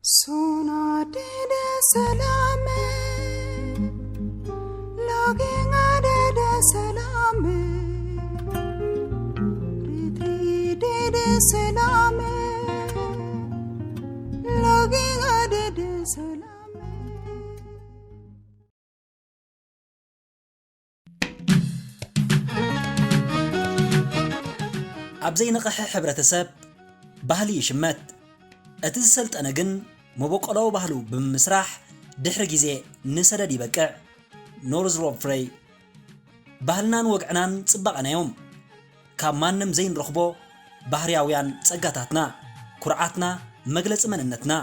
Sona dede salame, login adede salame, ritri dede salame, login adede salame. ኣብ ዘይነቕሐ ሕብረተሰብ ባህሊ ይሽመት። እቲ ዝሰልጠነ ግን መበቆላዊ ባህሉ ብምምስራሕ ድሕሪ ግዜ ንሰደድ ይበቅዕ። ኖርዝ ሮብ ፍሬይ። ባህልናን ወግዕናን ጽባቐና እዮም። ካብ ማንም ዘይንረኽቦ ባህርያውያን ጸጋታትና፣ ኩርዓትና፣ መግለጺ መንነትና።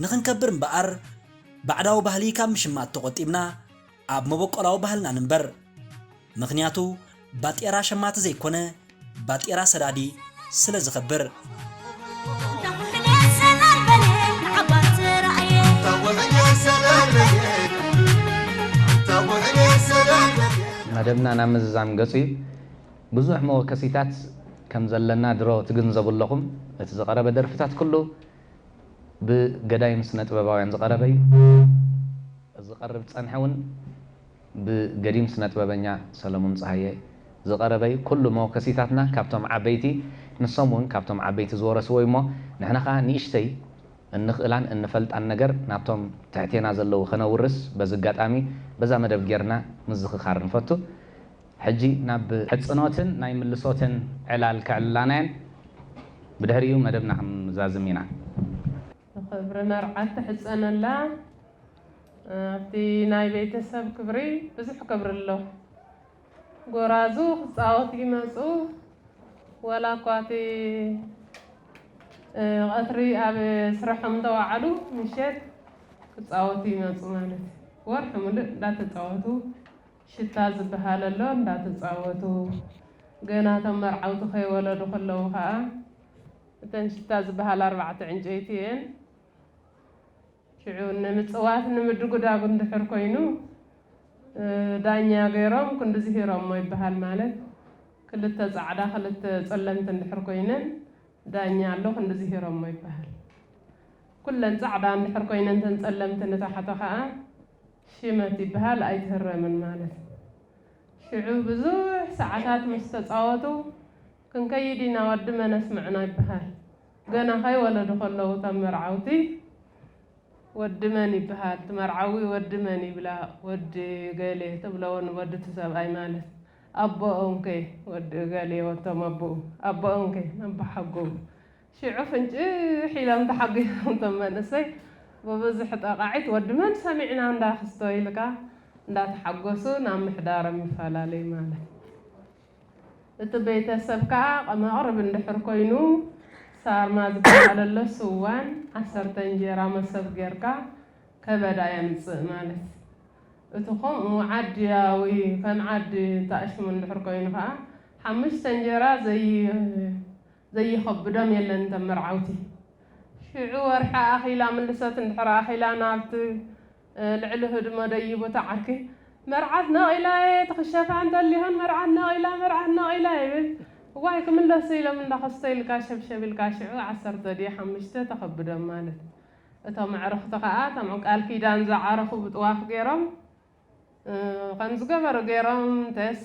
ንኽንከብር እምበኣር ባዕዳዊ ባህሊ ካብ ምሽማት ተቖጢብና ኣብ መበቆላዊ ባህልና ንንበር። ምኽንያቱ ባጤራ ሸማቲ ዘይኮነ ባጤራ ሰዳዲ ስለ ዝኸብር። መደብና ናብ ምዝዛም ገጹ እዩ። ብዙሕ መወከሲታት ከም ዘለና ድሮ ትግንዘቡ ኣለኹም። እቲ ዝቐረበ ደርፍታት ኩሉ ብገዳይም ስነ ጥበባውያን ዝቐረበ እዩ። ዝቐርብ ዝጸንሐ እውን ብገዲም ስነ ጥበበኛ ሰለሙን ጸሃየ ዝቐረበ እዩ። ኩሉ መወከሲታትና ካብቶም ዓበይቲ፣ ንሶም እውን ካብቶም ዓበይቲ ዝወረስዎ እዩ እሞ ንሕና ኸኣ ንእሽተይ እንኽእላን እንፈልጣን ነገር ናብቶም ትሕቴና ዘለዉ ከነውርስ በዚ ኣጋጣሚ በዛ መደብ ጌርና ምዝኽኻር ንፈቱ። ሕጂ ናብ ሕጽኖትን ናይ ምልሶትን ዕላል ከዕልላና እየን። ብድሕሪኡ መደብና ክንዛዝም ኢና። ንኽብሪ መርዓት ትሕጸነላ ኣብቲ ናይ ቤተሰብ ክብሪ ብዙሕ ክብሪ ኣሎ። ጎራዙ ክጻወቱ ይመጹ፣ ዋላ እኳ እቲ ቀትሪ ኣብ ስርሖም እንተወዓሉ ምሸት ክጻወቱ ይመጹ ማለት እዩ። ወርሒ ሙሉእ እንዳተጻወቱ ሽታ ዝበሃል ኣሎ እንዳተጻወቱ፣ ገና እቶም መርዓውቲ ከይወለዱ ከለዉ ከኣ እተን ሽታ ዝበሃል ኣርባዕተ ዕንጨይቲ እየን። ሽዑ ንምጽዋት ንምድጉዳጉ እንድሕር ኮይኑ ዳኛ ገይሮም ክንድዚ ሂሮሞ ይበሃል። ማለት ክልተ ጻዕዳ ክልተ ጸለምቲ እንድሕር ኮይነን ዳኛ ኣሎ ክንድዚ ሂሮሞ ይበሃል። ኩለን ጻዕዳ እንድሕር ኮይነን እተን ጸለምቲ ንታሕቲ ከኣ ሽመት ይበሃል ኣይትህረምን ማለት። ሽዑ ብዙሕ ሰዓታት ምስ ተጻወቱ ክንከይድ ኢና ወዲ መን ኣስምዕና ይበሃል። ገና ከይወለዱ ከለዉ እቶም መርዓውቲ ወዲ መን ይበሃል እቲ መርዓዊ ወዲ መን ይብላ ወዲ ገሌ ትብለዎ ንወዲ እቲ ሰብኣይ ማለት ኣቦኦም ከ ወዲ ገሌ ወቶም ኣቦኡ ኣቦኦም ከ ነቦ ሓጎም ሽዑ ፍንጭሕ ኢሎም ተሓጒሶም እቶም መንእሰይ ብብዙሕ ጠቓዒት ወዲ መን ሰሚዕና እንዳ ክስቶ ኢልካ እንዳተሓጎሱ ናብ ምሕዳሮም ይፈላለዩ ማለት። እቲ ቤተሰብ ከኣ መቕርብ እንድሕር ኮይኑ ሳርማ ዝበሃል ኣሎ ስዋን ዓሰርተ እንጀራ መሶብ ጌርካ ከበዳ የምጽእ ማለት። እቲ ከምኡ ዓድያዊ ከም ዓዲ እንተኣሽሙ እንድሕር ኮይኑ ከኣ ሓሙሽተ እንጀራ ዘይ ዘይኸብዶም የለን እተን መርዓውቲ። ሽዑ ወርሒ ኣኺላ ምልሰት እንድሕር ኣኺላ ናብቲ ልዕሊ ህድሞ ደይቡ እቲ ዓርኪ መርዓት ነቒላ እየ ትኽሸፋ እንተሊሆን መርዓት ነቒላ መርዓት ነቒላ ይብል። እዋይ ክምለሱ ኢሎም እንዳ ከስቶ ኢልካ ሸብሸብ ኢልካ ሽዑ ዓሰርተ ድየ ሓሙሽተ ተኸብዶም ማለት። እቶም ኣዕርኽቲ ኸኣ እቶም ቃል ኪዳን ዝዓረኹ ብጥዋፍ ገይሮም ከም ዝገበሩ ገይሮም ተስ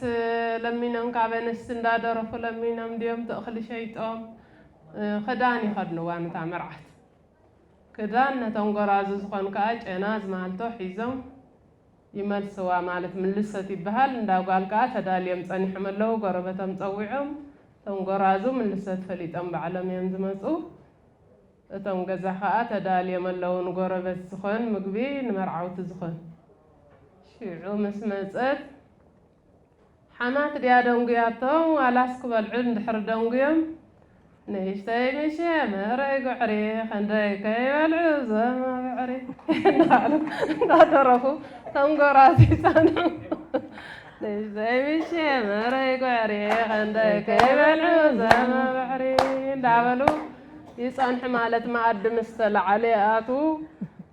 ለሚኖም ካብ ኣንስቲ እንዳደረፉ ለሚኖም ድዮም ተእኽሊ ሸይጦም ክዳን ይኸድንዋ ነታ መርዓት ክዳን ነቶም ጎራዙ ዝኾን ከዓ ጨና ዝማልቶ ሒዞም ይመልስዋ ማለት ምልሰት ይበሃል። እንዳ ጓል ከዓ ተዳልዮም ፀኒሖም ኣለዉ። ጎረበቶም ፀዊዖም እቶም ጎራዙ ምልሰት ፈሊጦም ባዕሎም እዮም ዝመፁ። እቶም ገዛ ኸኣ ተዳልዮም ኣለዉ ንጎረበት ዝኾን ምግቢ ንመርዓውቲ ዝኾን። ሽዑ ምስ መጸት ሓማት ድያ ደንጉያቶም ዋላስ ክበልዑ እንድሕር ደንጉዮም ንእሽተይ ምሸ መረይ ጉዕሪ ኸንደይ ከይበልዑ ዘማብዕሪ እንዳበሉ እንዳደረፉ ተንጎራቲጸኑ። ንእሽተይ ምሸ መረይ ጉዕሪ ኸንደይ ከይበልዑ ዘማብዕሪ እንዳበሉ ይጸንሑ ማለት መኣዲ ምስ ተለዓለ ይኣትዉ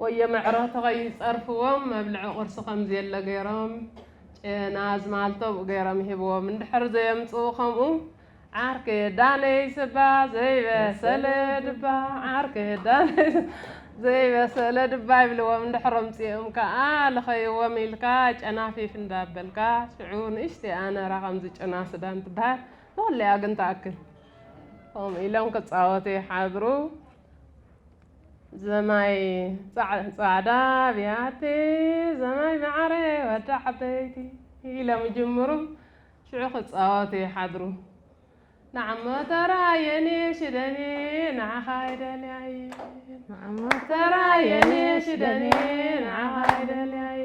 ወየ መዕረቲ ከይጸርፍዎም መብልዒ ቁርሲ ከምዚ የለ ገይሮም ጨና ኣዝማልቶ ብኡ ገይሮም ይህብዎም እንድሕር ዘየምጽኡ ከምኡ ዓርኪ ዳነይ ስባ ዘይበሰለ ድባ፣ ዓርኪ ዳነይ ዘይበሰለ ድባ ይብልዎም። እንድሕር ኣምጺኦም ከኣ ልኸይዎም ኢልካ ጨናፊፍ እንዳበልካ፣ ሽዑ ንእሽተይ ኣነራ ከምዚ ጨና ስዳን ትበሃል ንኹለያ ግን ትኣክል። ከምኡ ኢሎም ክጻወቱ ይሓድሩ። ዘማይ ጻዕ-፣ ጻዕዳ ብያቲ፣ ዘማይ መዓረ ወዲ ዓበይቲ ኢሎም ይጅምሩ። ሽዑ ክጻወቱ ይሓድሩ። ንዓሞ ተራየኒ ሽደኒ ንዓኻ ይደልያየ። ንዓሞ ተራየኒ ሽደኒ ንዓኻ ይደልያየ።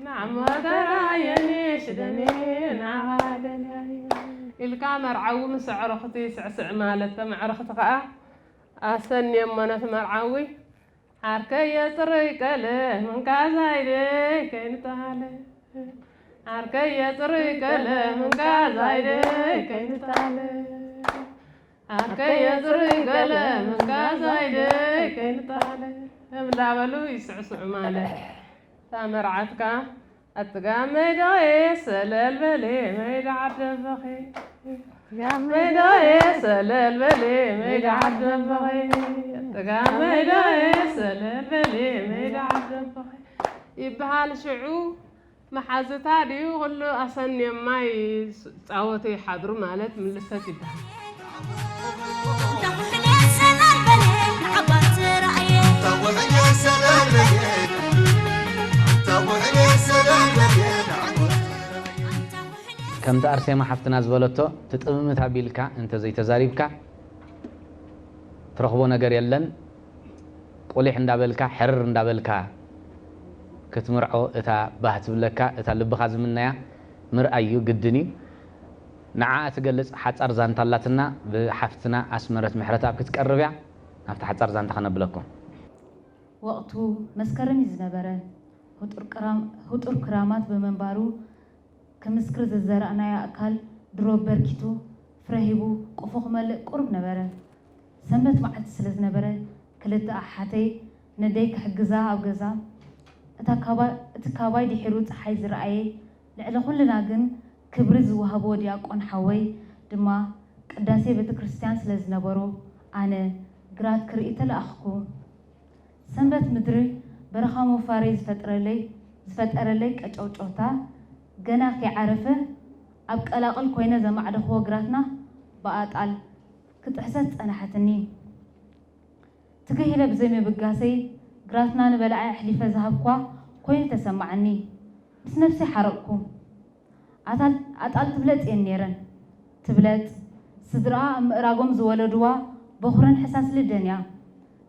ንዓሞ ተራየኒ ሽደኒ ንዓኻ ይደልያየ። ኢልካ መርዓዊ ምስ ኣዕርኽቲ ስዕስዕ ማለት፣ ተመዕርኽቲ ከኣ ኣሰንየሞ ነቲ መርዓዊ። ዓርከየ ጽሩይ ቀለም እንካ ዛይደይ ከይንታለ። ዓርከየ ጽሩይ ቀለም እንካ ዛይደይ ከይንታለ። ዓርከየ ጽሩይ ቀለም እንካ ዛይደይ ከይንታለ። እንዳበሉ ይስዕስዑ ማለት። እታ መርዓትካ ኣትጋ መይዳዬ ሰለል በሊ መይዳ ዓደበኺ። መይዳዬ ሰለል በሊ መይዳ ዓደበኺ። ኣትጋ መይዳዬ ሰለል በሊ መይዳ ዓደበኺ ይበሃል። ሽዑ መሓዝታ ድዩ ኩሉ ኣሰንዮም ማይ ጻወቱ ይሓድሩ ማለት ምልሰት ይበሃል። ከምቲ ኣርሴማ ሓፍትና ዝበለቶ ትጥምምት ኣቢልካ እንተዘይተዛሪብካ ትረኽቦ ነገር የለን። ቁሊሕ እንዳበልካ ሕርር እንዳበልካ ክትምርዖ እታ ባህ ትብለካ እታ ልብኻ ዝምነያ ምርኣይ እዩ ግድን እዩ። ንዓኣ ትገልጽ ሓጻር ዛንታ ኣላትና ብሓፍትና ኣስመረት ምሕረትኣብ ክትቀርብ እያ። ናብቲ ሓጻር ዛንታ ከነብለኩም። ወቕቱ መስከረም እዩ ዝነበረ። ህጡር ክራማት ብምንባሩ፣ ክምስክር ዝዘራእናዮ ኣእካል ድሮ በርኪቱ፣ ፍረ ሂቡ፣ ቆፎ ክመልእ ቁሩብ ነበረ። ሰንበት መዓልቲ ስለ ዝነበረ፣ ክልተ ኣሓተይ ነደይ ክሕግዛ ኣብ ገዛ፣ እቲ ካባይ ድሒሩ ጸሓይ ዝረኣየ፣ ልዕሊ ኩልና ግን ክብሪ ዝወሃቦ ዲያቆን ሓወይ ድማ ቅዳሴ ቤተክርስትያን ስለ ዝነበሮ፣ ኣነ ግራት ክርኢ ተለኣኽኩ። ሰንበት ምድሪ በረኻ ሞፋረይ ዝፈጠረለይ ዝፈጠረለይ ቀጨውጨውታ ገና ከይዓረፈ ኣብ ቀላቕል ኮይነ ዘማዕደኽዎ ግራትና ብኣጣል ክትሕሰስ ጸናሓትኒ። ትግህ ኢለ ብዘይምብጋሰይ ግራትና ንበላዒ ኣሕሊፈ ዝሃብኳ ኮይኑ ተሰማዓኒ። ምስ ነብሰይ ሓረቕኩ። ኣጣል ትብለጽ እየን ነይረን። ትብለጽ፣ ስድርኣ ኣብ ምእራጎም ዝወለድዋ በኹረን ሕሳስ ልደን እያ።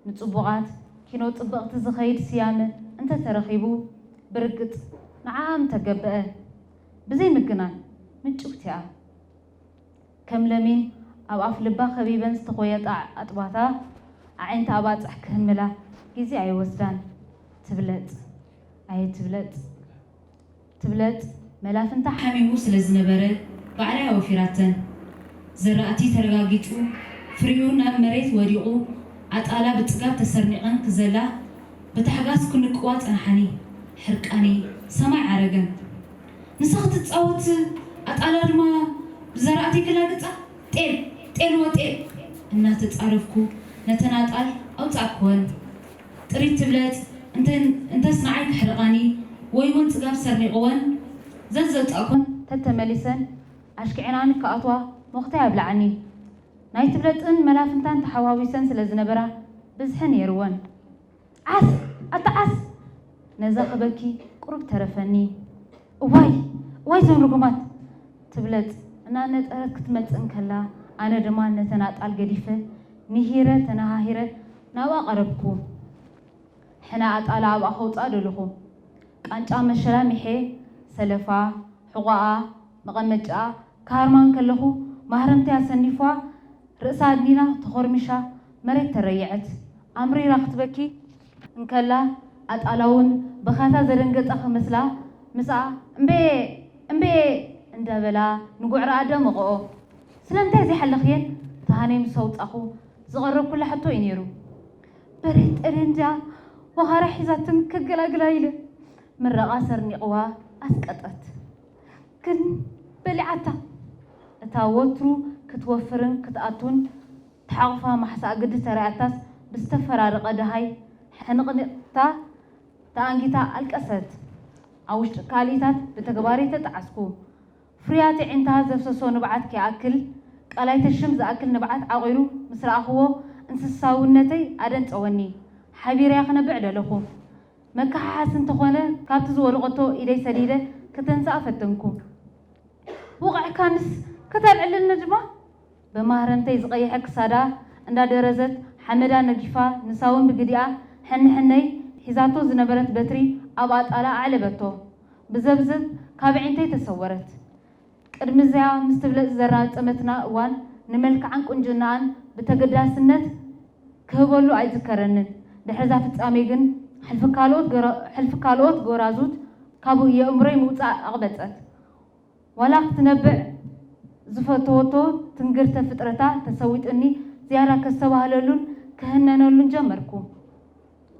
ንጽቡቓት ኪኖ ጽብቕቲ ዝኸይድ ስያመ እንተ ተረኺቡ፣ ብርግጽ ንዓኣ ምተገብአ። ብዘይ ምግናን፣ ምጭውቲ እያ። ከም ለሚን ኣብ ኣፍ ልባ ከቢበን ዝተኾየጣ ኣጥባታ፣ ኣዒንታ ኣባጽሕ ክህምላ ግዜ ኣይወስዳን። ትብለጽ፣ ኣየ ትብለጽ። ትብለጽ፣ መላፍንታ ሓሚሙ ስለ ዝነበረ ባዕላ እያ ወፊራተን። ዘራእቲ ተረጋጊጹ ፍሪኡ ናብ መሬት ወዲቑ ኣጣላ ብጽጋብ ተሰርኒቐን ክዘላ ብታሕጋስ ክንቅዋ ጸንሓኒ። ሕርቃነይ ሰማይ ዓረገ። ንሳ ክትጻወት ኣጣላ ድማ ብዘራእቲ ክላግጻ ጤል ጤል ወጤል እናተጻረፍኩ ነተን ኣጣል ኣውጻእክወን። ጥሪት ትብለጽ እንተስ ንዓይ ክሕርቓኒ ወይ እውን ጽጋብ ሰርኒቕወን ዘዘውጻእኩወን ተተመሊሰን ኣሽኪዕናኒ ክኣትዋ ሞኽታይ ኣብልዓኒ። ናይ ትብለጽን መላፍንታን ተሓዋዊሰን ስለ ዝነበራ ብዝሒ ነይርወን። ዓስ! ኣታ ዓስ! ነዛ ክበኪ ቁሩብ ተረፈኒ። እዋይ! እዋይ ዞም ርጉማት! ትብለጽ እናነጠረት ክትመጽእ እንከላ ኣነ ድማ ነተን ኣጣል ገዲፈ ንሂረ ተነሃሂረ ናብኣ ቀረብኩ። ሕነ ኣጣላ ኣብኣ ከውጽኣ ደለኹ። ቃንጫ መሸላ ሚሐ ሰለፋ፣ ሕቖኣ፣ መቐመጭኣ ክሃርማ እንከለኹ ማህረምተይ ኣሰኒፍዋ ርእሳ ኣድኒና ተኾርሚሻ መሬት ተረየዐት። ኣምሪራ ክትበኪ እንከላ ኣጣላውን ብኻታ ዘደንገጻ ክመስላ ምስኣ እምቤ እምቤ እንዳበላ ንጉዕረኣ ደመቐኦ። ስለምንታይ ዘይሓለኽየን ተሃነይ ምስ ኣውጻኹ ዝቐረብኩላ ሕቶ እዩ ነይሩ። በሬት ጠልየን ድያ ወኻርያ ሒዛትኒ ከገላግላ ኢለ ምረቓ ሰርኒቕዋ ኣስቀጠት። ግን በሊዓታ። እታ ወትሩ ክትወፍርን ክትኣቱን ተሓቑፋ ማሕሳኣ ግዲ ተራእያታስ ብዝተፈራረቐ ደሃይ ሕንቕንቕታ ተኣንጊታ ኣለቀሰት። ኣብ ውሽጢ ካልኢታት ብተግባር እየ ተጣዓስኩ። ፍርያት ኣዒንታ ዘፍሰሶ ንብዓት ከይኣክል፣ ቃላይ ተሽም ዝኣክል ንብዓት ዓቒሩ ምስ ረኣኽዎ እንስሳውነተይ ኣደንጸወኒ። ሓቢረያ ክነብዕ ደለኹ። መከሓሓሲ እንተኾነ ካብቲ ዝወደቐቶ ኢደይ ሰዲደ ከተንስኣ ፈተንኩ። ወቒዕካንስ ከተልዕልኒ ድማ? ብማህረምተይ ዝቐየሐ ክሳዳ እንዳደረዘት ሓመዳ ነጊፋ ንሳውን ብግዲኣ ሕንሕነይ ሒዛቶ ዝነበረት በትሪ ኣብ ኣጣላ ኣዕለበቶ። ብዘብዘብ ካብ ኣዒንተይ ተሰወረት። ቅድሚ እዚኣ ምስ ትብለጽ ዘራጸመትና እዋን ንመልክዓን ቁንጅናኣን ብተገዳስነት ክህበሉ ኣይዝከረንን። ድሕሪ እዛ ፍጻሜ ግን ሕልፊ ካልኦት ጎራ-፣ ሕልፊ ካልኦት ጎራዙት ካብ የእምሮይ ምውጻእ ኣቕበጸት። ዋላ ክትነብዕ ዝፈተወቶ ትንግርተ ፍጥረታ ተሰዊጡኒ ዝያዳ ከስተባህለሉን ክህነነሉን ጀመርኩ።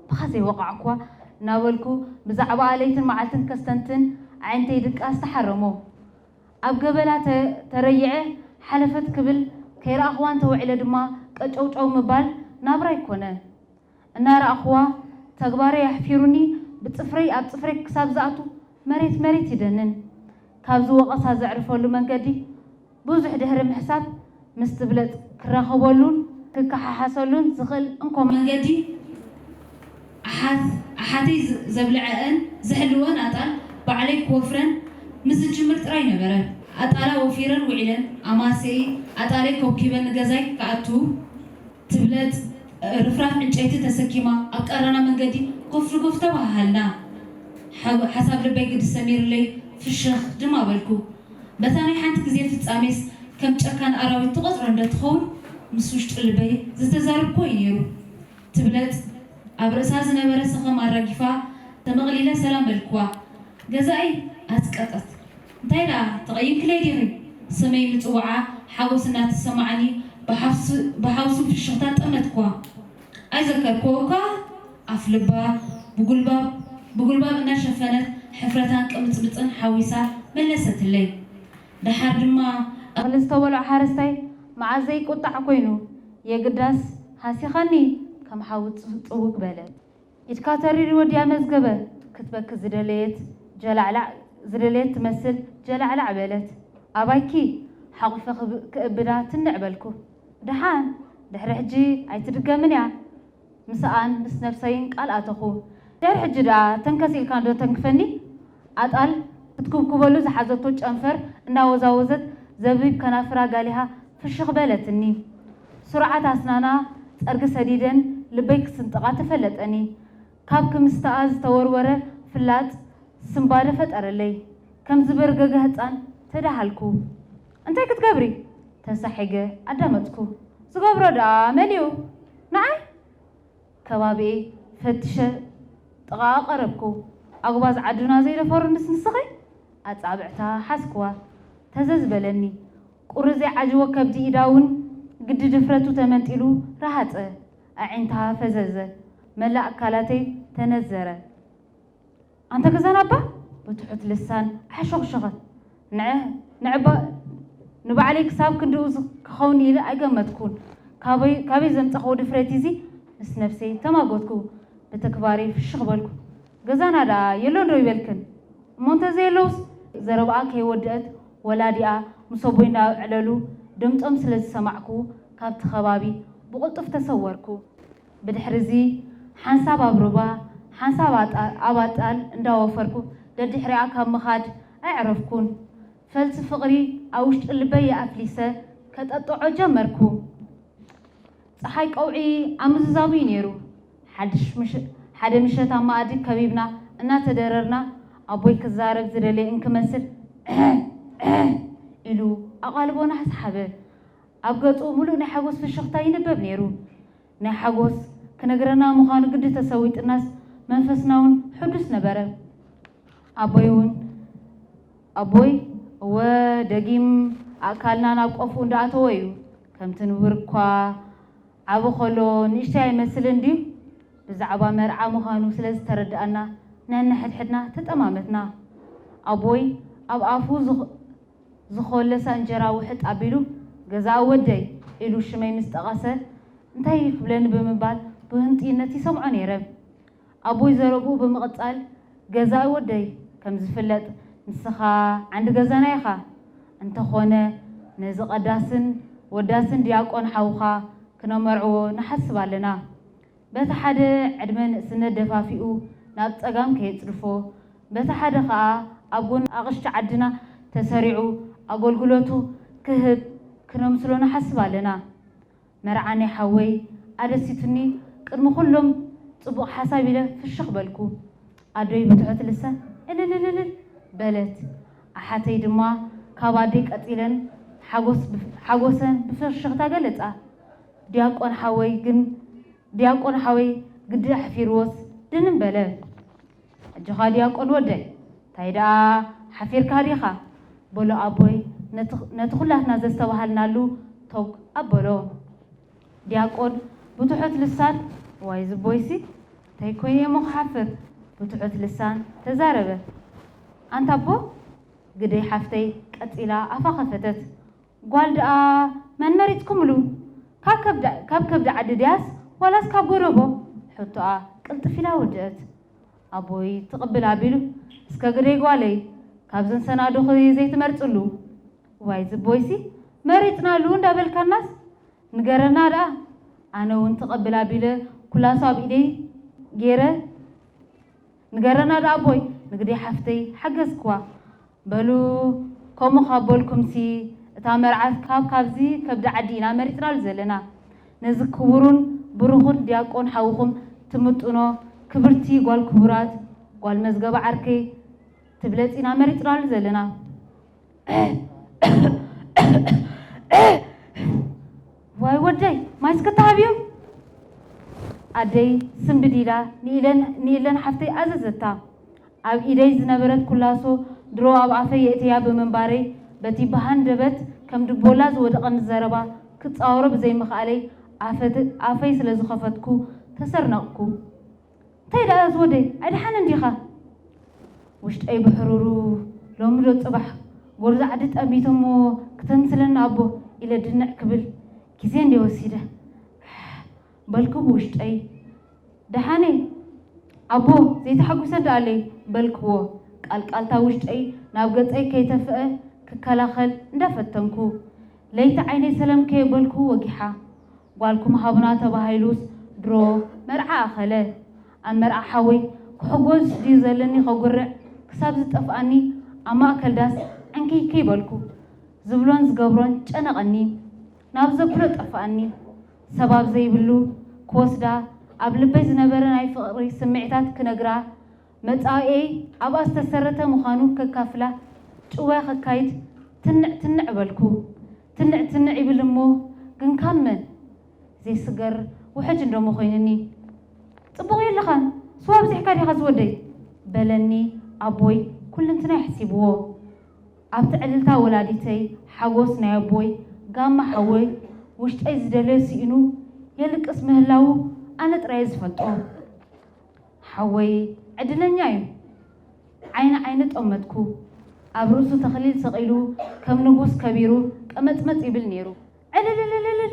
ብኻ ዘይወቓዕኩዋ እናበልኩ ብዛዕባኣ ለይትን መዓልትን ከስተንትን ኣዒንተይ ድቃስ ተሓረሞ። ኣብ ገበላ ተ-፣ ተረይዐ ሓለፈት ክብል ከይረኣኽዋ እንተውዒለ ድማ ቀጨውጨው ምባል ናብራ ኣይኮነ። እናረኣኽዋ ተግባረይ ኣሕፊሩኒ ብጽፍረይ ኣብ ጽፍረይ ክሳብ ዝኣቱ መሬት መሬት ይደንን። ካብዚ ወቐሳ ዘዕርፈሉ መንገዲ ብዙሕ ድሕሪ ምሕሳብ ምስ ትብለጽ ክራኸበሉን ክከሓሓሰሉን ዝኽእል እንኮ መንገዲ ኣሓት-፣ ኣሓተይ ዝ-፣ ዘብልዐአን ዝሕልወን ኣጣል ባዕለይ ክወፍረን ምስ ዝጅምር ጥራይ ነበረ። ኣጣላ ወፊረን ውዒለን ኣማስየኢ ኣጣለይ ኮብኪበን ንገዛይ ክኣቱ ትብለጽ ርፍራፍ ዕንጨይቲ ተሰኪማ ኣብ ቀረና መንገዲ ጎፍ ንጎፍ ተበሃሃልና። ሓ-፣ ሓሳብ ልበይ ግዲ ሰሚርለይ ፍሽኽ ድማ በልኩ። በታ ናይ ሓንቲ ግዜ ፍጻሜስ ከም ጨካን ኣራዊት ትቖጽሮ እንዶ ትኸውን? ምስ ውሽጢ ልበይ ዝተዛረብኩዎ እዩ ነይሩ። ትብለጽ ኣብ ርእሳ ዝነበረ ሰኸም ኣራጊፋ ተመቕሊለ ሰላም በልኩዋ። ገዛኢ ኣጽቀጠት። እንታይ ደኣ ተቐይምክለይ ዲኺ? ስመይ ምጽዋዓ ሓጎስ እናተሰማዓኒ ብሓፍሱ-፣ ብሓውሱ ፍሽኽታ ጠመትኩዋ። ኣይዘከርኩዎ እኳ ኣፍ ልባ ብጉልባብ፣ ብጉልባብ እናሸፈነት ሕፍረታን ቅምጽምጽን ሓዊሳ መለሰትለይ። ደሓር ድማ እኽሊ ዝተበልዖ ሓረስታይ መዓስ ዘይቁጣዕ ኮይኑ፣ የግዳስ ሃሲኻኒ ከም ሓዊ ጽ-፣ ጽውግ በለት። ኢድካ ተሪር ወድያ መዝገበ ክትበኪ ዝደለየት ጀላዕላዕ፣ ዝደለየት ትመስል ጀላዕላዕ በለት። ኣባይኪ ሓቑፈ ክብ-፣ ክእብዳ ትንዕ በልኩ። ደሓን ድሕሪ ሕጂ ኣይትድገምን እያ። ምስኣን ምስ ነብሰይን ቃል ኣተኹ። ድሕሪ ሕጂ ደኣ ተንከስ ኢልካ እንዶ ተንክፈኒ? ኣጣል ክትኩብኩበሉ ዝሓዘቶ ጨንፈር እናወዛወዘት ዘቢብ ከናፍራ ጋሊሃ ፍሽኽ በለትኒ። ስሩዓት ኣስናና ጸርጊ ሰዲደን ልበይ ክስንጥቓ ተፈለጠኒ። ካብ ክምስተኣ ዝተወርወረ ፍላጥ ስንባደ ፈጠረለይ። ከም ዝበርገገ ህጻን ተዳሃልኩ። እንታይ ክትገብሪ? ተሳሒገ ኣዳመጽኩ። ዝገብሮ ደኣ መሊኡ። ንዓይ? ከባቢኤ ፈትሸ ጥቓኣ ቀረብኩ። ኣጉባዝ ዓድና ዘይደፈሩ ንስንስኺ? ኣጻብዕታ ሓዝኩዋ። ተዘዝ በለኒ። ቁሪ ዘይዓጅቦ ከብዲ ኢዳ እውን ግዲ ድፍረቱ ተመንጢሉ ረሃጸ። ኣዒንታ ፈዘዘ። መላእ ኣካላተይ ተነዘረ። ኣንታ ገዛና ኣባ ብትሑት ልሳን ኣሕሾኽሾኸት። ንዕ-፣ ንዕባ-፣ ንባዕለይ ክሳብ ክንድኡ ዝ-፣ ክኸውን ኢለ ኣይገመትኩን። ካበይ፣ ካበይ ዘምጻኽዎ ድፍረት እዚ? ምስ ነብሰይ ተማጎትኩ። ብተግባረይ ፍሽኽ በልኩ። ገዛና ደኣ የሎን ዶ ይበልክን? እሞ እንተዘየለውስ? ዘረባኣ ከይወደአት ወላዲኣ ምስ ኣቦይ እንዳዕለሉ ድምጾም ስለ ዝሰማዕኩ ካብቲ ከባቢ ብቕልጡፍ ተሰወርኩ። ብድሕሪ እዚ ሓንሳብ ኣብ ሩባ ሓንሳብ ኣጣ-፣ ኣብ ኣጣል እንዳወፈርኩ ደድሕሪኣ ካብ ምኻድ ኣየዕረፍኩን። ፈልሲ ፍቕሪ ኣብ ውሽጢ ልበይ ኣፍሊሰ ከጠጥዖ ጀመርኩ። ጸሓይ ቀውዒ ኣብ ምዝዛሙ እዩ ነይሩ። ሓድሽ ምሽ-፣ ሓደ ምሸት ኣብ መኣዲ ከቢብና እናተደረርና ኣቦይ ክዛረብ ዝደለየ እንክመስል ኢሉ ኣቓልቦና ሰሓበ። ኣብ ገጹ ምሉእ ናይ ሓጎስ ፍሽኽታ ይንበብ ነይሩ። ናይ ሓጎስ ክነግረና ምዃኑ ግዲ ተሰዊጥናስ መንፈስና እውን ሕዱስ ነበረ። ኣቦይ እውን፣ ኣቦይ፣ እወ፣ ደጊም ኣእካልና ናብ ቆፍኡ እንዳኣተወ እዩ። ከምቲ ንቡር እኳ ዓቢ ከሎ ንእሽተይ ኣይመስልን ድዩ? ብዛዕባ መርዓ ምዃኑ ስለ ዝተረድኣና ነንሕድሕድና ተጠማመትና። ኣቦይ ኣብ ኣፉ ዝኽ-፣ ዝኾለሳ እንጀራ ውሕጥ ኣቢሉ ገዛኢ ወደይ፣ ኢሉ ሽመይ ምስ ጠቐሰ፣ እንታይ ክብለኒ ብምባል ብህንጥይነት ይሰምዖ ነይረ። ኣቦይ ዘረብኡ ብምቕጻል፣ ገዛኢ ወደይ፣ ከም ዝፍለጥ ንስኻ ዓንዲ ገዛና ኢኻ። እንተኾነ፣ ነዚ ቀዳስን ወዳስን ዲያቆን ሓውኻ ክነመርዕዎ ንሓስብ ኣለና። በቲ ሓደ ዕድመ ንእስነት ደፋፊኡ ናብ ጸጋም ከየጽድፎ፣ በቲ ሓደ ኸኣ ኣብ ጎኒ ኣቕሽቲ ዓድና ተሰሪዑ ኣገልግሎቱ ክህብ ክነምስሎ ንሓስብ ኣለና። መርዓ ናይ ሓወይ ኣደሲቱኒ፣ ቅድሚ ኩሎም ጽቡቕ ሓሳብ ኢለ ፍሽኽ በልኩ። ኣዶይ ብትሑት ልሳን እልልልልል በለት። ኣሓተይ ድማ ካብ ኣደይ ቀጺለን ሓጎስ ብፍ-፣ ሓጎሰን ብፍሽኽታ ገለጻ። ዲያቆን ሓወይ ግን፣ ዲያቆን ሓወይ ግዲ ኣሕፊርዎስ ድንን በለ። "ኣጆኻ ዲያቆን ወደይ፣ እንታይ ደኣ ሓፊርካ ዲኻ?" በሎ ኣቦይ ነቲ፣ ነቲ ኩላትና ዘስተባሃልናሉ ቶግ ኣበሎ። ዲያቆን ብትሑት ልሳን፣ "ዋይ ዝቦይሲ፣ እንታይ ኮይነ እሞ ክሓፍር?" ብትሑት ልሳን ተዛረበ። "ኣንታ ኣቦ?" ግደይ ሓፍተይ ቀጺላ ኣፋ ከፈተት። "ጓል ደኣ መን መሪጽኩምሉ? ካብ ከብዲ፣ ካብ ከብዲ ዓዲ ድያስ ዋላስ ካብ ጎደቦ?" ሕቶኣ ቅልጥፍ ኢላ ወድአት። ኣቦይ ትቕብል ኣቢሉ፣ "እስከ ግደይ ጓለይ፣ ካብዘን ሰናዱኺ ዘይትመርጽሉ?" "ዋይ ዝቦይሲ፣ መሪጽናሉ እንዳበልካናስ ንገረና ደኣ?" ኣነ እውን ትቕብል ኣቢለ ኩላሱ ኣብ ኢደይ ገይረ፣ "ንገረና ደኣ ኣቦይ፣ ንግደይ ሓፍተይ ሓገዝክዋ።" "በሉ፣ ከምኡ ካብ በልኩምሲ፣ እታ መርዓት ካብ፣ ካብዚ ከብዲ ዓዲ ኢና መሪጽናሉ ዘለና። ነዚ ክቡርን ብሩኽን ዲያቆን ሓውኹም ትምጥኖ ክብርቲ ጓል ክቡራት፣ ጓል መዝገበ ዓርከይ ትብለጽ ኢና መሪጽናሉ ዘለና።" "ዋይ ወደይ፣ ማይ እስከ ተሃብዮም?" ኣደይ ስንብድ ኢላ ንኢለን፣ ንኢለን ሓፍተይ ኣዘዘታ። ኣብ ኢደይ ዝነበረት ኩላሶ ድሮ ኣብ ኣፈይ የእተያ ብምንባረይ፣ በቲ ብሃንደበት ከም ድቦላ ዝወደቐኒ ዘረባ ክጻወሮ ብዘይምኽኣለይ፣ ኣፈት-፣ ኣፈይ ስለ ዝኸፈትኩ ተሰርነቕኩ። "እንታይ ደኣ ዝወደይ፣ ኣይደሓንን ዲኻ?" ውሽጠይ ብሕሩሩ፣ "ሎሚ ዶ ጽባሕ ጎርዞ ዓዲ ጠሚቶሞ ክተምስለኒ ኣቦ?" ኢለ ድንዕ ክብል ግዜ እንድየ ወሲደ። በልኩ ብውሽጠይ። "ደሓነይ ኣቦ፣ ዘይተሓጒሰ ደኣለይ" በልክዎ። ቃልቃልታ ውሽጠይ ናብ ገጸይ ከይተፍአ ክከላኸል እንዳፈተንኩ፣ "ለይቲ ዓይነይ ሰለም ከየበልኩ ወጊሓ። ጓልኩም ሃቡና ተባሂሉስ ድሮ መርዓ ኣኸለ። ኣብ መርዓ ሓወይ ክሕጎስ ድዩ ዘለኒ ከጉርዕ ክሳብ ዝጠፍኣኒ ኣብ ማእከል ዳስ ዕንክይክይ በልኩ። ዝብሎን ዝገብሮን ጨነቐኒ። ናብ ዘብሎ ጠፍኣኒ። ሰብ ኣብ ዘይብሉ ክወስዳ፣ ኣብ ልበይ ዝነበረ ናይ ፍቕሪ ስምዒታት ክነግራ፣ መጻኢኤይ ኣብኣ ዝተሰረተ ምዃኑ ከካፍላ፣ ጭውያ ከካይድ ትንዕ ትንዕ በልኩ። ትንዕ ትንዕ ይብል እሞ፣ ግን ካብ መን? ዘይስገር ውሕጅ እንደሞ ኮይንኒ። "ጽቡቕ የለኻን፣ ስዋ ኣብዚሕካ ዲኻ ዝወደይ?" በለኒ ኣቦይ ኩልንትናይ ሓሲብዎ። ኣብቲ ዕልልታ ወላዲተይ፣ ሓጎስ ናይ ኣቦይ፣ ጋማ ሓወይ፣ ውሽጠይ ዝደለዮ ስኢኑ የልቅስ ምህላዉ ኣነ ጥራይ እየ ዝፈልጦ። ሓወይ ዕድለኛ እዩ። ዓይኒ ዓይኒ ጠመትኩ። ኣብ ርእሱ ተኽሊል ሰቒሉ ከም ንጉስ ከቢሩ ቀመጽመጽ ይብል ነይሩ። ዕልልልልልል!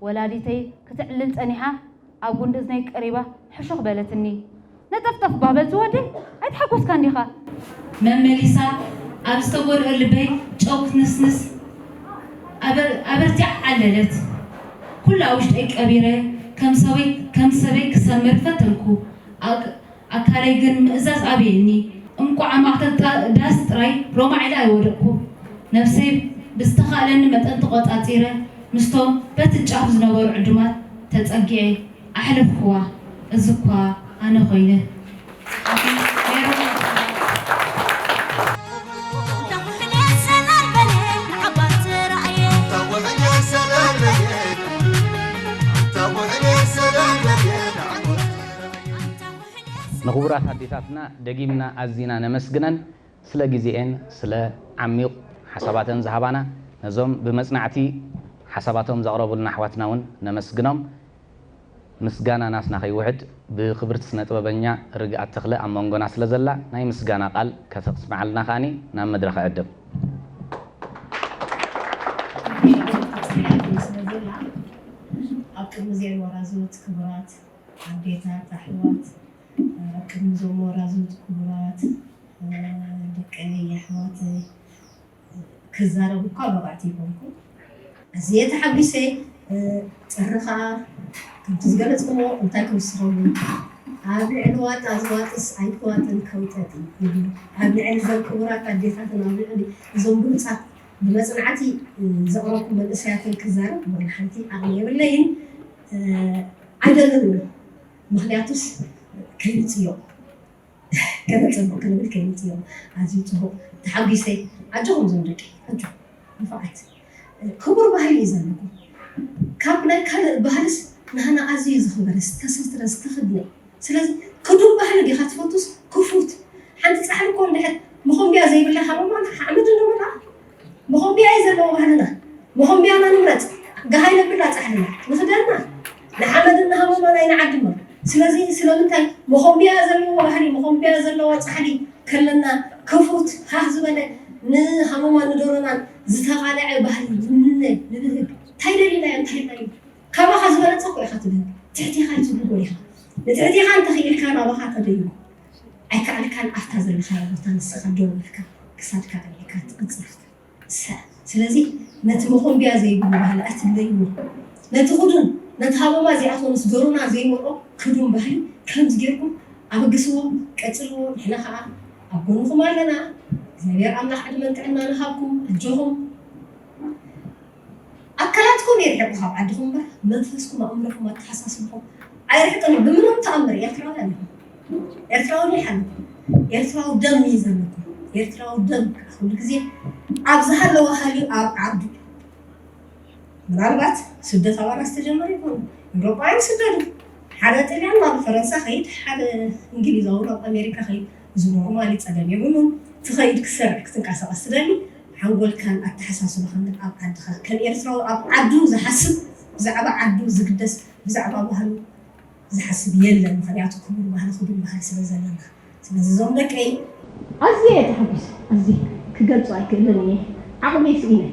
ወላዲተይ ክትዕልል ጸኒሓ ኣብ ጉንዲ እዝነይ ቀሪባ ሕሹኽ በለትኒ። "ነጠፍጠፍ እባ በል ዝወደይ፣ ኣይተሓጎስካን ዲኻ?" መመሊሳ ኣብ ዝተጎድኦ ልበይ ጨው ክትንስንስ ኣበር-፣ ኣበርቲዓ ዓለለት። ኩላ ውሽጠይ ቀቢረ ከም ሰበይ፣ ከም ሰበይ ክሰምር ፈተንኩ። ኣክ-፣ ኣካለይ ግን ምእዛዝ ኣበየኒ። እንቋዕ ኣብ ማእከል ጣ-፣ ዳስ ጥራይ ሮማዕ ኢለ ኣይወደቕኩ። ነብሰይ ብዝተኻእለኒ መጠን ተቖጻጺረ፣ ምስቶም በቲ ጫፍ ዝነበሩ ዕዱማት ተጸጊዐ ኣሕለፍክዋ። እዚ እኳ ኣነ ኮይነ። ንኽቡራት ኣዴታትና ደጊምና ኣዚና ነመስግነን። ስለ ግዜኤን ስለ ዓሚቕ ሓሳባተን ዝሃባና፣ ነዞም ብመጽናዕቲ ሓሳባቶም ዘቕረቡልና ኣሕዋትና እውን ነመስግኖም። ምስጋና ናስና ከይውሕድ፣ ብክብርቲ ስነ ጥበበኛ ርግኣት ተኽለ ኣብ መንጎና ስለ ዘላ፣ ናይ ምስጋና ቃል ከተስምዓልና ከኣኒ ናብ መድረኽ እዕድም። ወራዙት ክቡራት ኣዴታት ኣሕዋት፣ ኣብ ቅድሚ ዞም ወራዙት ክቡራት ደቀይ ኣሕዋት ክዛረብ እኳ በባዕቲ ይኮንኩ። ኣዝየ ተሓጒሰ። ጥሪ ከዓ ከምቲ ዝገለፅኩዎ እንታይ ክውስኸሉ ኣብ ልዕሊ ዋጣ ዝዋጥስ ኣይክዋጥን ከውጠጥ ይብል። ኣብ ልዕሊ ዘን ክቡራት ኣዴታትን ኣብ ልዕሊ እዞም ብሉፃት ብመፅናዕቲ ዘቕረብኩ መንእሰያትን ክዛረብ ወላ ሓንቲ ዓቕሚ የብለይን። ኣይደልን። ምክንያቱስ ከይምፅዮ ከነፅብቕ ክንብል ከይምፅዮ ኣዝዩ ፅቡቕ። ተሓጒሰ። ኣጆኹም ዞም ደቂ ኣጆኹም ንፉዓት። ክቡር ባህሊ እዩ ዘለኩም። ካብ ናይ ካልእ ባህልስ ንሃና ኣዝዩ ዝኽበረ ዝተሰትረ ዝተኸድነ። ስለዚ ክዱን ባህሊ ዲኻ ትፈቱስ ክፉት? ሓንቲ ፃሕሊ እኮ እንድሕር መኾንቢያ ዘይብላ ሃመማ ሓመድ እንዶ መጣ መኾንቢያ እዩ ዘለዎ ባህልና። መኾንቢያና ንምረፅ። ገሃይ ነብላ ፃሕልና ንኽደና ንሓመድና ሃመማ ናይ ንዓድማ። ስለዚ ስለምንታይ መኾንቢያ ዘለዎ ባህሊ መኾንቢያ ዘለዎ ፃሕሊ ከለና ክፉት ሃህ ዝበለ ንሃመማ ንደሮናን ዝተቓለዐ ባህሊ ንምነ ንብህግ እንታይ ደሊና እያ እንታይ ኢልና እዩ ካባኻ ዝበለፀ እኮ ኢኻ ትብህግ ትሕቴኻ እዩ ትብህግ ወሊኻ ንትሕቴኻ እንተኽኢልካ ናባኻ ተደይቡ ኣይከኣልካን ኣብታ ዘለኻዮ ቦታ ንስኻ ደው ኢልካ ክሳድካ ቀኒዕካ ትቕፅል። ሰ ስለዚ ነቲ መኾንቢያ ዘይብሉ ባህሊ ኣይትለይዎ። ነቲ ክዱን ነቲ ሃቦማ እዚኣቶ ምስ ዶሮና ዘይመልኦ ክዱን ባህሊ ከምዚ ጌርኩም ኣበግስዎ፣ ቀጽልዎ። ንሕና ኸኣ ኣብ ጎንኹም ኣለና። እግዚኣብሔር ኣምላኽ ዕድመን ጥዕናን ይሃብኩም። ኣጆኹም። ኣካላትኩም ይርሕቁ ካብ ዓድኹም እምበር መንፈስኩም፣ ኣእምሮኹም፣ ኣተሓሳስብኹም ኣይርሕቅን እዩ ብምንም ተኣምር። ኤርትራውያን ኢኹም። ኤርትራዊ ኒሕ ኣለኩም። ኤርትራዊ ደም እዩ ዘለኩም። ኤርትራዊ ደም ከዓ ኩሉ ግዜ ኣብ ዝሃለወ ሃልዩ ኣብ ዓዱ። ምናልባት ስደት ኣባና ዝተጀመረ ይኸውን። ኤውሮጳውያን ይስደዱ። ሓደ ጥልያን ናብ ፈረንሳ ኸይድ፣ ሓደ እንግሊዛዊ ናብ ኣሜሪካ ኸይድ። እዚ ኖርማል እዩ፣ ጸገም የብሉን። ትኸይድ ክትሰርሕ ክትንቀሳቐስ ትደሊ ሓንጎልካን ኣተሓሳስባኻን ግን ኣብ ዓድኻ ከም ኤርትራዊ ኣብ ዓዱ ዝሓስብ ብዛዕባ ዓዱ ዝግደስ ብዛዕባ ባህሉ ዝሓስብ የለን። ምኽንያቱ ክቡር ባህሊ ክቡር ባህሊ ስለ ዘለና። ስለዚ እዞም ደቀይ ኣዝየ እየ ተሓጒሰ። ኣዝየ ክገልጾ ኣይክእልን እየ። ዓቕመይ ስኢነ።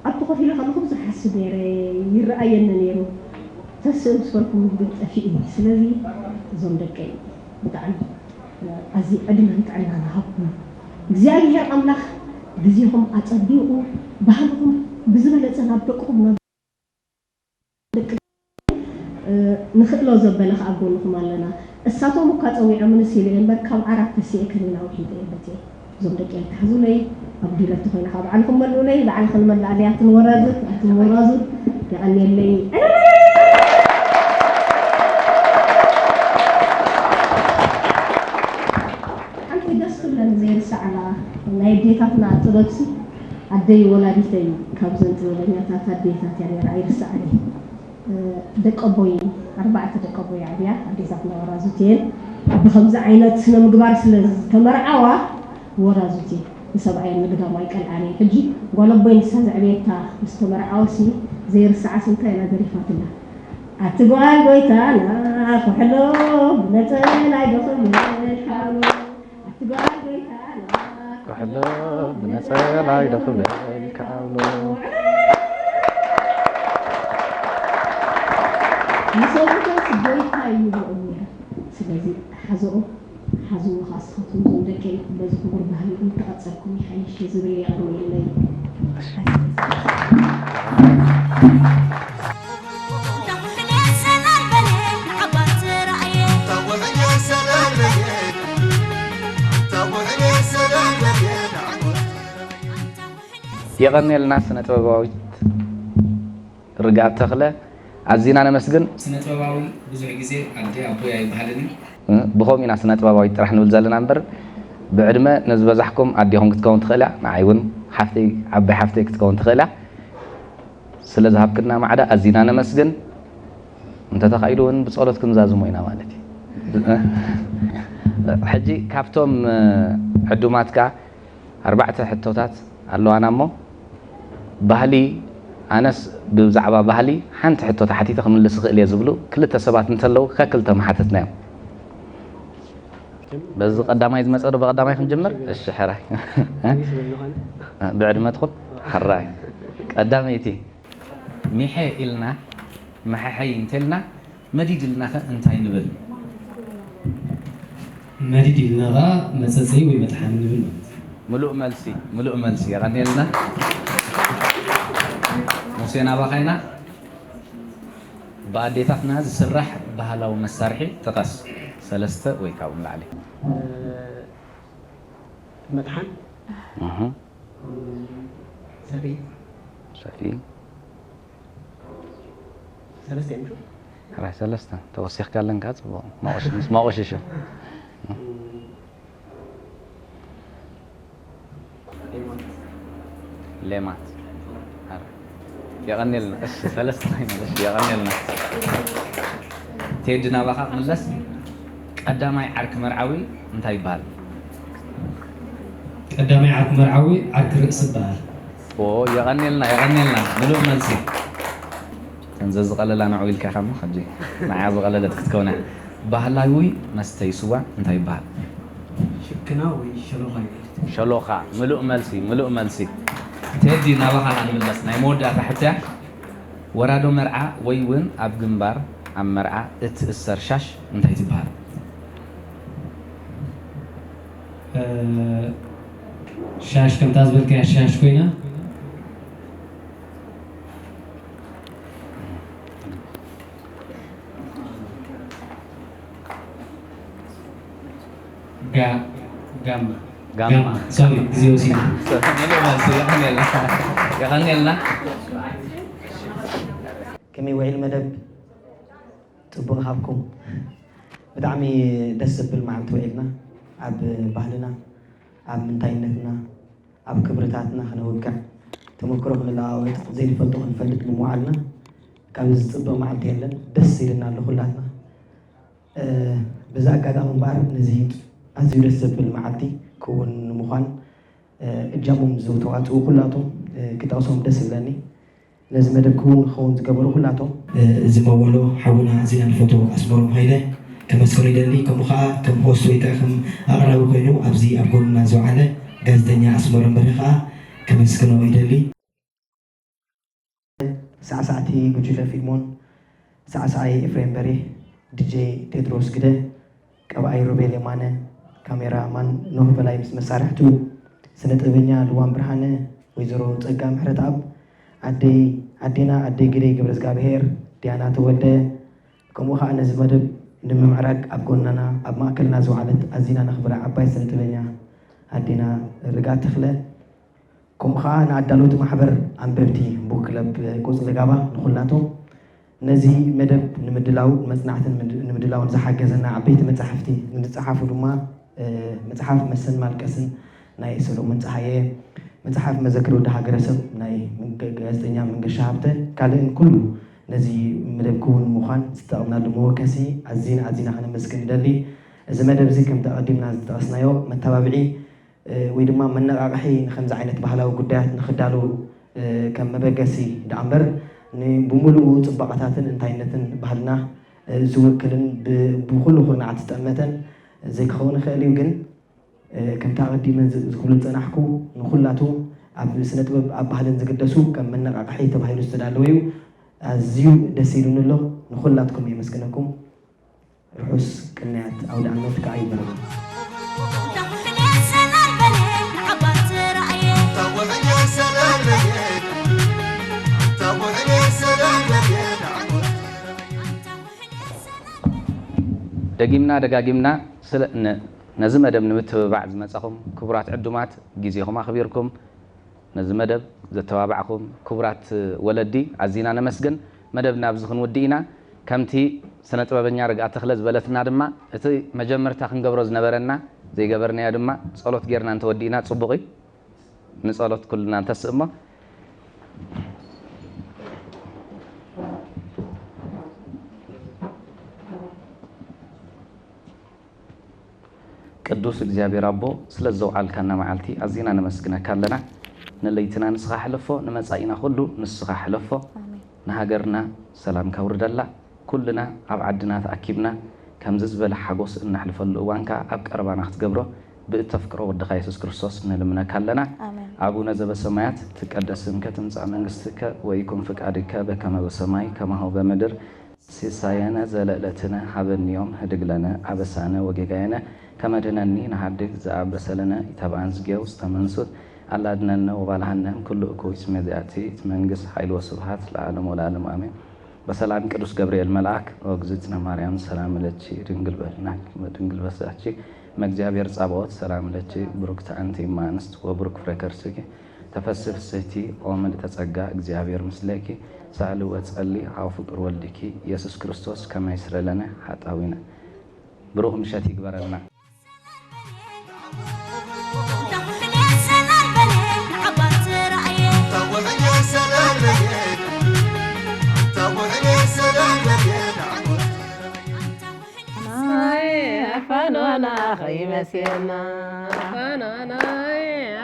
ኣብቲ ኮፍ ኢለ ከለኹ ብዙሕ ሓስብ ነይረ። ይረኣየኒ ነይሩ። ተስእ ምስ በልኩም ግን ጠፊእኒ። ስለዚ እዞም ደቀይ ብጣዕሚ ኣዝየ ዕድመን ጥዕናን ይሃብኩም እግዚኣብሄር ኣምላኽ። ግዜኹም ኣጸቢቑ ባህልኹም ብዝበለጸ ናብ ደቅኹም ናብ ደቂ ንኽእሎ ዘበለ ከኣ ኣብ ጎንኹም ኣለና። እሳቶም እኳ ጸዊዖምንስ ኢለ እየ እምበር ካብ ዓራት ተሲኤ ከኒና ውሒጠ እየ በትየ። እዞም ደቂ ኣይትሓዙለይ፣ ኣጉዲለ እንተኾይነ ካብ ባዕልኹም መልኡለይ፣ ባዕልኽን መላእለይ ኣትን ወራዙት ኣትን ወራዙት። የቐንየለይ። ሓንቲ ደስ ትብለኒ ዘይርሳዕላ ናይ ኣዴታትና ጥበብሲ ኣደይ ወላዲተይ ካብዘን ጥበበኛታት ኣዴታት እያ ነይራ ኣይርሳዕን እዩ። ደቀቦይ ኣርባዕተ ደቀቦይ ዓብያ ኣዴታትና ወራዙት እየን። ብኸምዚ ዓይነት ስነ ምግባር ስለ ዝተመርዓዋ ወራዙት እየን። ንሰብኣየን ንግዳም ኣይቀልዓን እየን። ሕጂ ጓለቦይ ንሳ ዘዕበየታ ምስ ተመርዓወሲ ዘይርሳዓስ እንታይ ኢላ ደሪፋትላ? ኣቲ ጓል ጎይታና ኩሕሎ ብነፀላ ይደኽብል ሓሎ ኣቲ ጓል ጎይታና ኩሕሎ ብነፀላ ይደኽብል ሓሎ ንሰብኡተስ ጎይታ እዩ ይብልኦም ነይሩ። ስለዚ ሓዘኦ ሓዝዎ ኸዓ ንስኻትኩም እዞም ደቀይ በዚ ክቡር ባህሊ እንተቐጸልኩም ይሓይሽ እየ ዝብል የቕርብ የለይ። የቐንየልና ስነ ጥበባዊት ርግኣት ተኽለ ኣዚና ነመስግን። ስነ ጥበባዊ ብዙሕ ግዜ ኣደ ኣቦይ ኣይበሃልን እዩ። እ፣ ብኸምኡ ኢና ስነ ጥበባዊት ጥራሕ ንብል ዘለና እምበር ብዕድመ ንዝበዛሕኩም ኣዴኹም ክትከውን ትኽእል እያ። ንዓይ እውን ሓፍተይ ዓባይ ሓፍተይ ክትከውን ትኽእል እያ። ስለ ዝሃብክና ማዕዳ ኣዚና ነመስግን። እንተተኻኢሉ እውን ብጸሎት ክንዛዝሞ ኢና ማለት እዩ። ሕጂ ካብቶም ዕዱማት ከኣ ኣርባዕተ ሕቶታት ኣለዋና እሞ ባህሊ ኣነስ ብዛዕባ ባህሊ ሓንቲ ሕቶ ተሓቲተ ክምልስ እኽእል እየ ዝብሉ ክልተ ሰባት እንተለዉ ከክልተ ምሓተትናዮም። በዚ ቀዳማይ ዝመጸ ዶ ብቐዳማይ ክንጅምር? እሺ ሕራይ። ብዕድመትኩም ሕራይ። ቀዳመይቲ ሚሐ ኢልና መሐሐይ እንተልና መዲድ ኢልና ከ እንታይ ንብል? መዲድ ኢልና ኸዓ መጸጸይ ወይ መጥሓኒ ንብል ማለት እዩ። ምሉእ መልሲ፣ ምሉእ መልሲ። የቐንየልና። ሙሴ ናባኻ ኢና። ብኣዴታትና ዝስራሕ ባህላዊ መሳርሒ ጥቀስ። ሰለስተ ወይ ካብኡ ንላዕሊ። መጥሓን እህ ሰፍኢ ሰፍኢ ሰለስተ እዮም። ሕራይ ሰለስተ ተወሲኽካ ኣለንካ ጽቡቕ ማቆሽ ምስ ማቆሽሽ ሌማት የቐንየልና። እሺ ሰለስተ ኮይና እሺ የቐንየልና። ቴዲ ናባኻ ክምለስ። ቀዳማይ ዓርኪ መርዓዊ እንታይ ይበሃል? ቀዳማይ ዓርኪ መርዓዊ ዓርኪ ርእሲ ይበሃል። ኦ የቐንየልና የቐንየልና። ምሉእ መልሲ። እተን ዘዝቐለላ ንዑ ኢልካ ኢኻ እሞ ሕጂ ንዓ ዝቐለለት ክትከውና። ባህላዊ መስተይ ስዋ እንታይ ይበሃል? ሽክና ወይ ሸሎኻ ይበሃል። ሸሎኻ። ምሉእ መልሲ ምሉእ መልሲ። ቴዲ ናባኻ ንመለስ። ናይ መወዳእታ ሕቶ እያ። ወራዶ መርዓ ወይ እውን ኣብ ግንባር ኣብ መርዓ እትእሰር ሻሽ እንታይ ትበሃል? እ፣ ሻሽ ከምታ ዝበልካያ ሻሽ ኮይና ጋ ጋማ ጋማ። ሶሪ ግዜ ወሲዱ። የቐንየልና። ከመይ ውዒል መደብ? ጽቡቕ ሃብኩም። ብጣዕሚ ደስ ዘብል መዓልቲ ውዒልና ኣብ ባህልና ኣብ ምንታይነትና ኣብ ክብርታትና ክነውቅዕ ተመክሮ ክንለዋወጥ ዘይንፈልጦ ክንፈልጥ ብምውዓልና ካብዚ ዝጽበ መዓልቲ የለን። ደስ ኢልና ኣሎ ኩላትና። በዚ ኣጋጣሚ እምበኣር ነዚ ኣዝዩ ደስ ዘብል መዓልቲ ክውን ንምዃን እጃሞም ዝተዋፅኡ ኩላቶም ክጠቕሶም ደስ ይብለኒ። ነዚ መደብ ክውን ክኸውን ዝገበሩ ኩላቶም። እዚ መወሎ ሓውና ኣዚና ንፈትዎ ኣስመሮም ሃይለ ከመስግኖ ይደሊ። ከምኡ ከዓ ከም ሆስት ወይ ከዓ ከም ኣቕራቢ ኮይኑ ኣብዚ ኣብ ጎንና ዝወዓለ ጋዜጠኛ ኣስመሮም በርሀ ከዓ ከመስግኖ ይደሊ። ሳዕሳዕቲ ጉጅለ ፊልሞን፣ ሳዕሳዓይ ኤፍሬም በሬ፣ ዲጄ ቴድሮስ ግደ፣ ቀብኣይ ሮቤል የማነ፣ ካሜራ ማን ኖህ በላይ ምስ መሳርሕቱ፣ ስነ ጥበበኛ ልዋም ብርሃነ፣ ወይዘሮ ጸጋ ምሕረትኣብ፣ ኣደይ ኣዴና ኣደይ ግደይ ገብረዝጋብሄር፣ ዲያና ተወልደ፣ ከምኡ ኸዓ ነዚ መደብ ንምምዕራግ ኣብ ጎናና ኣብ ማእከልና ዝወዓለት ኣዚና ነኽብራ ዓባይ ስነ ጥበበኛ ኣዴና ርግኣት ተኽለ፣ ከምኡ ኸዓ ንኣዳለውቲ ማሕበር ኣንበብቲ ቡክ ክለብ ቆጽሊ ጋባ ንኹላቶም ነዚ መደብ ንምድላው መጽናዕትን ንምድላውን ዝሓገዘና ዓበይቲ መጻሕፍቲ ንዝጸሓፉ ድማ መጽሓፍ መሰን ማልቀስን ናይ ሰሎሞን ጸሃየ፣ መጽሓፍ መዘክር ወዲ ሃገረሰብ ናይ ጋዜጠኛ መንገሻ ሃብተ ካልእን ኩሉ ነዚ መደብ ክውን ምዃን ዝጠቕምናሉ መወከሲ ኣዚና ኣዚና ከነመስግን ንደሊ። እዚ መደብ እዚ ከምቲ ኣቐዲምና ዝጠቐስናዮ መተባብዒ ወይ ድማ መነቓቕሒ ንከምዚ ዓይነት ባህላዊ ጉዳያት ንክዳለዉ ከም መበገሲ ደኣ እምበር ብሙሉኡ ፅባቐታትን እንታይነትን ባህልና ዝውክልን ብኩሉ ኩርናዓት ዝጠመተን ዘይክኸውን ይኽእል እዩ። ግን ከምቲ ኣቐዲመ ዝብሎ ዝፀናሕኩ ንኩላቱ ኣብ ስነ ጥበብ ኣብ ባህልን ዝግደሱ ከም መነቓቕሒ ተባሂሉ ዝተዳለወ እዩ። ኣዝዩ ደስ ኢሉኒ ኣሎ። ንኩላትኩም የመስግነኩም። ርሑስ ቅንያት ኣውደ ዓመት ከዓ ይበረሉ። ደጊምና ደጋጊምና ስለ ን- ነዚ መደብ ንምትብባዕ ዝመጻኹም ክቡራት ዕዱማት፣ ግዜኹም ኣኽቢርኩም ነዚ መደብ ዘተባባዕኩም ክቡራት ወለዲ ኣዚና ነመስግን። መደብና ኣብዚ ክንውድእ ኢና። ከምቲ ስነ ጥበበኛ ርግኣት ተኽለ ዝበለትና ድማ እቲ መጀመርታ ክንገብሮ ዝነበረና ዘይገበርናዮ ድማ ጸሎት ጌርና እንተወዲእና ጽቡቕ እዩ። ንጸሎት ኩልና እንተስእሞ ቅዱስ እግዚኣብሔር ኣቦ፣ ስለ ዘውዓልካና መዓልቲ ኣዚና ነመስግነካ ኣለና። ንለይትና ንስኻ ሕለፎ፣ ንመጻኢና ኩሉ ንስኻ ሕለፎ። ኣሜን። ንሃገርና ሰላምካ ኣውርደላ። ኩልና ኣብ ዓድና ተኣኪብና ከምዚ ዝበለ ሓጎስ እነሕልፈሉ እዋን ከኣ ኣብ ቀረባና ክትገብሮ ብእተፍቅሮ ወድኻ የሱስ ክርስቶስ ንልምነካ ኣለና። ኣቡነ ዘበሰማያት፣ ትቀደስ ስምከ፣ ትምጻእ መንግስትከ፣ ወይኩን ፍቃድከ በከመ በሰማይ ከማሁ በምድር። ሲሳየነ ዘለእለትነ ሀበኒ ዮም ህድግ ለነ፣ አበሳነ ወጌጋየነ ከመ ድህነኒ ንሀድግ ዘአበሰ ለነ፣ ኢተብአን ዝጌው ዝተመንሱት አላድነነ ወባልሃነ እምኩሉ እኩይ። እስመ ዚአቲ መንግስት ኃይል ወስብሐት ለዓለም ወለዓለም አሜን። በሰላም ቅዱስ ገብርኤል መልአክ ኦግዝእትነ ማርያም ሰላም ለኪ ድንግል በድናኪ ወድንግል በስጋኪ እመ እግዚአብሔር ጻባኦት ሰላም ለኪ ብሩክት አንቲ እም አንስት ወብሩክ ፍሬ ከርስኪ ተፈሲ ፍስህቲ ኦ ምልእተ ጸጋ እግዚአብሔር ምስሌኪ ሳሊ ወጸሊ ሀው ፍቅር ወልድኪ ኢየሱስ ክርስቶስ ከመ ይስረ ለነ ኃጣዊነ። ብሩክ ምሸት ይግበረልና። ኣፋንዋና ከይመሴና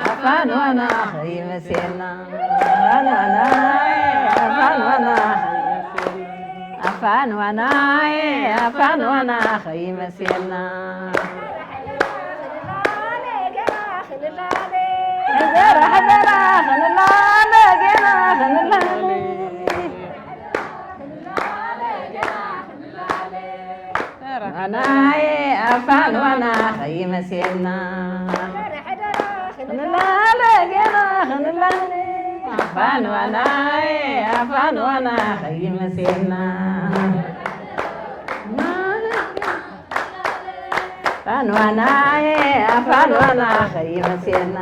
ኣፋንዋና ከይመሴና ኣፋንዋና ኣፋንዋና ኣፋንዋና ከይመሴና ሕደራ ሕደራ ክንላለ ጌና ክንላለ ኣፋንዋና ከይመሴና ክንላለ ጌና ክንላለ ኣፋንዋና ኣፋንዋና ከይመሴና ኣፋንዋና ኣፋንዋና ከይመሴና